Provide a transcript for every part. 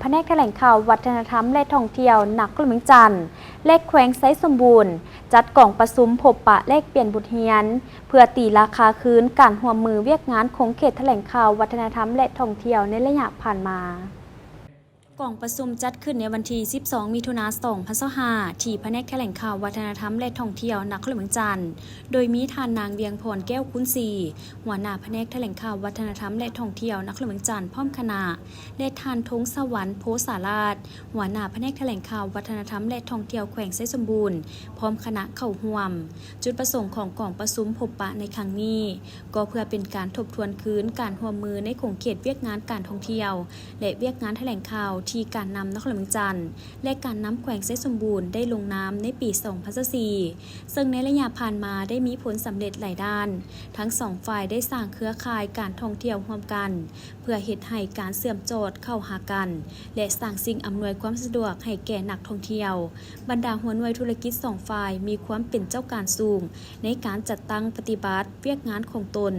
ພະແນກຖະແຫຼງຂ່າວ ວັດທະນະທຳ ແລະ ທ່ອງທ່ຽວ ນະຄອນຫຼວງວຽງຈັນ ແລະ ແຂວງໄຊສົມບູນ ຈັດກອງປະຊຸມພົບປະແລກປ່ຽນບົດຮຽນ ເພື່ອຕີລາຄາຄືນການຮ່ວມມືວຽກງານຂົງເຂດຖະແຫຼງຂ່າວ ວັດທະນະທຳ ແລະ ທ່ອງທ່ຽວໃນໄລຍະຜ່ານມາ. ກອງປະຊຸມຈັດຂຶ້ນໃນວັນທີສິບສອງ ມິຖຸນາ ສອງພັນຊາວຫ້າ ທີ່ພະແນກຖະແຫຼງຂ່າວ ວັດທະນະທຳ ແລະ ທ່ອງທ່ຽວ ນະຄອນຫຼວງວຽງຈັນ, ໂດຍມີທ່ານນາງ ວຽງພອນ ແກ້ວຄູນສີ ຫົວໜ້າພະແນກຖະແຫຼງຂ່າວ ວັດທະນະທຳ ແລະ ທ່ອງທ່ຽວ ນະຄອນຫຼວງວຽງຈັນ ພ້ອມຄະນະ ແລະ ທ່ານ ທົງສະຫວັນ ໂພສາລາດ ຫົວໜ້າພະແນກຖະແຫຼງຂ່າວ ວັດທະນະທຳ ແລະ ທ່ອງທ່ຽວ ແຂວງໄຊສົມບູນ ພ້ອມຄະນະເຂົ້າຮ່ວມ. ຈຸດປະສົງຂອງກອງປະຊຸມພົບປະໃນຄັ້ງນີ້ ກໍເພື່ອເປັນການທົບທວນຄືນການຮ່ວມມືໃນຂົງເຂດວຽກງານການທ່ອງທ່ຽວ ແລະ ວຽກງານຖະແຫຼງຂ່າວທີ່ການນຳນະຄອນຫຼວງວຽງຈັນ ແລະ ການນຳແຂວງໄຊສົມບູນໄດ້ລົງນາມໃນປີສອງພັນຊາວສີ່ ເຊິ່ງໃນໄລຍະຜ່ານມາໄດ້ມີຜົນສຳເລັດຫຼາຍດ້ານ. ທັງສອງຝ່າຍໄດ້ສ້າງເຄືອຂ່າຍການທ່ອງທ່ຽວຮ່ວມກັນ ເພື່ອເຮັດໃຫ້ການເຊື່ອມຈອດເຂົ້າຫາກັນ ແລະ ສ້າງສິ່ງອຳນວຍຄວາມສະດວກໃຫ້ແກ່ນັກທ່ອງທ່ຽວ. ບັນດາຫົວໜ່ວຍທຸລະກິດສອງຝ່າຍມີຄວາມເປັນເຈົ້າການສູງໃນການຈັດຕັ້ງປະຕິບັດວຽກງານຂອງຕົນ,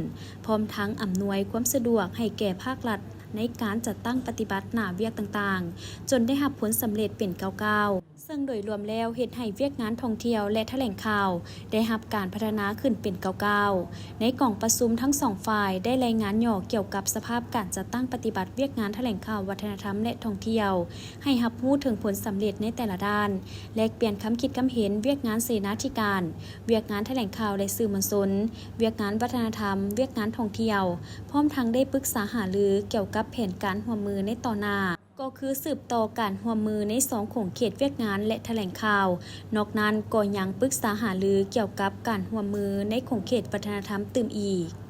ພ້ອມທັງອຳນວຍຄວາມສະດວກໃຫ້ແກ່ພາກລັດໃນການຈັດຕັ້ງປະຕິບັດໜ້າວຽກຕ່າງໆ, ຈົນໄດ້ຮັບຜົນສຳເລັດເປັນກ້າວໆ. ເຊິ່ງໂດຍລວມແລ້ວເຮັດໃຫ້ວຽກງານທ່ອງທ່ຽວ ແລະ ຖະແຫຼງຂ່າວໄດ້ຮັບການພັດທະນາຂຶ້ນເປັນກ້າວໆ. ໃນກອງປະຊຸມທັງສອງຝ່າຍໄດ້ລາຍງານຫຍໍ້ກ່ຽວກັບສະພາບການຈັດຕັ້ງປະຕິບັດວຽກງານຖະແຫຼງຂ່າວ ວັດທະນະທຳ ແລະ ທ່ອງທ່ຽວ ໃຫ້ຮັບຮູ້ເຖິງຜົນສຳເລັດໃນແຕ່ລະດ້ານ, ແລກປ່ຽນຄຳຄິດຄຳເຫັນວຽກງານເສນາທິການ, ວຽກງານຖະແຫຼງຂ່າວ ແລະ ສື່ມວນຊົນ, ວຽກງານວັດທະນະທຳ, ວຽກງານທ່ອງທ່ຽວ, ພ້ອມທັງໄດ້ປຶກສາຫາລືກ່ຽວກັບແຜນການຮ່ວມມືໃນຕໍ່ໜ້າ. ກໍຄືສືບຕໍ່ການຮ່ວມມືໃນສອງຂົງເຂດວຽກງານ ແລະ ຖະແຫຼງຂ່າວ. ນອກນັ້ນກໍຍັງປຶກສາຫາລືກ່ຽວກັບການຮ່ວມມືໃນຂົງເຂດວັດທະນະທຳຕື່ມອີກ.